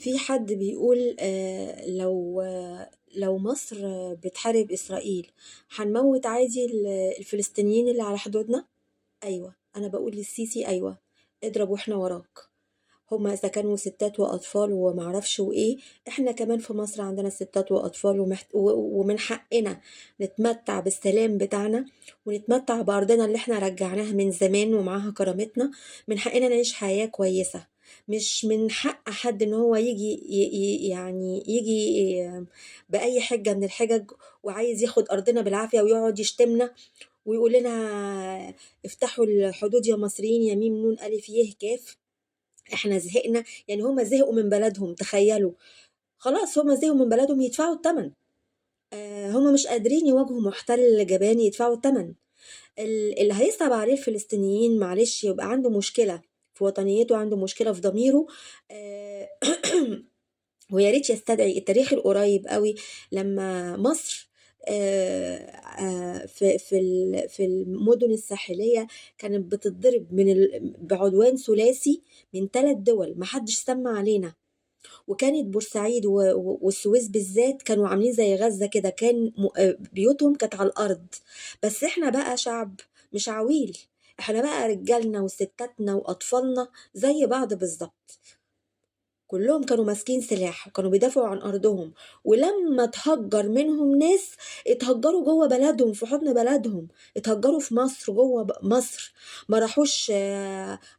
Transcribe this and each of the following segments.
في حد بيقول لو مصر بتحارب إسرائيل هنموت عادي الفلسطينيين اللي على حدودنا؟ أيوة، أنا بقول للسيسي أيوة، اضرب وإحنا وراك. هما إذا كانوا ستات وأطفال ومعرفش وإيه، إحنا كمان في مصر عندنا ستات وأطفال ومن حقنا نتمتع بالسلام بتاعنا ونتمتع بأرضنا اللي إحنا رجعناها من زمان ومعاها كرامتنا. من حقنا نعيش حياة كويسة، مش من حق حد إن هو يجي يعني يجي بأي حجة من الحجج وعايز ياخد أرضنا بالعافية ويقعد يشتمنا ويقول لنا افتحوا الحدود يا مصريين يا ميم نون ألف يه كاف. احنا زهقنا، يعني هما زهقوا من بلدهم، تخيلوا خلاص هما زهقوا من بلدهم، يدفعوا الثمن. هما مش قادرين يواجهوا محتل جبان، يدفعوا الثمن. اللي هيصعب عليه الفلسطينيين معلش يبقى عنده مشكلة في وطنيته، عنده مشكلة في ضميره. ويا ريت يستدعي التاريخ القريب قوي لما مصر في المدن الساحلية كانت بتتضرب بعدوان ثلاثي من 3 دول ما حدش سمع علينا. وكانت بورسعيد والسويس بالذات كانوا عاملين زي غزة كده، كان بيوتهم كانت على الأرض. بس احنا بقى شعب مش عويل، احنا بقى رجالنا وستاتنا وأطفالنا زي بعض بالظبط، كلهم كانوا ماسكين سلاح وكانوا بيدافعوا عن أرضهم. ولما تهجر منهم ناس اتهجروا جوه بلدهم، في حضن بلدهم، اتهجروا في مصر جوه مصر، ما راحوش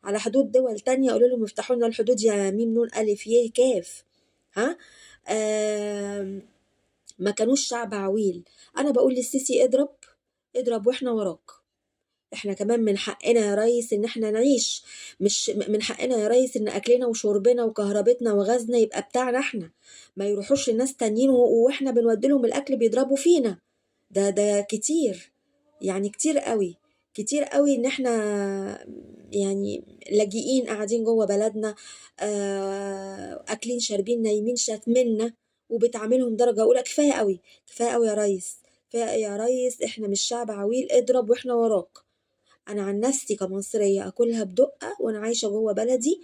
على حدود دول تانية قالوا لهم افتحوا لنا الحدود يا ميم نون ألف يه كاف. ها ما كانوش شعب عويل. أنا بقول للسيسي اضرب اضرب واحنا وراك. احنا كمان من حقنا يا ريس ان احنا نعيش، مش من حقنا يا ريس ان اكلنا وشربنا وكهربتنا وغازنا يبقى بتاعنا احنا، ما يروحوش لناس تانيين واحنا بنودي لهم الاكل بيضربوا فينا. ده كتير، يعني كتير قوي، كتير قوي ان احنا يعني لاجئين قاعدين جوه بلدنا، اكلين شاربين نايمين شاتمنا وبتعاملهم درجة اولى. كفاية قوي، كفاية قوي يا ريس، كفاية يا ريس، احنا مش شعب عويل، اضرب واحنا وراك. أنا عن نفسي كمصرية أكلها بدقة وأنا عايشة جوه بلدي،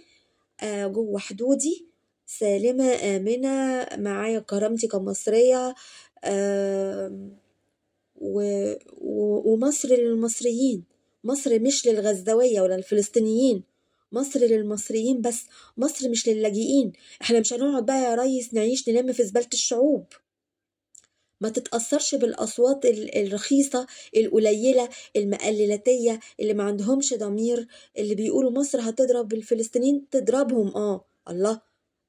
جوه حدودي، سالمة آمنة، معايا كرامتي كمصرية، ومصر للمصريين، مصر مش للغزاوية ولا الفلسطينيين، مصر للمصريين بس، مصر مش للاجئين. احنا مش هنقعد بقى يا ريس نعيش نلم في زبالة الشعوب. ما تتأثرش بالأصوات الرخيصة القليلة المقللاتية اللي ما عندهمش ضمير، اللي بيقولوا مصر هتضرب الفلسطينيين. تضربهم الله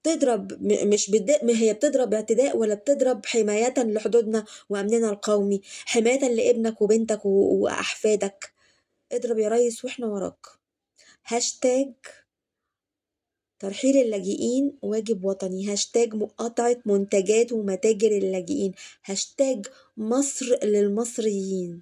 تضرب، مش ما هي بتضرب اعتداء ولا بتضرب حماية لحدودنا وأمننا القومي، حماية لابنك وبنتك وأحفادك. اضرب يا ريس واحنا وراك. هاشتاج ترحيل اللاجئين واجب وطني، هاشتاج مقاطعة منتجات ومتاجر اللاجئين، هاشتاج مصر للمصريين.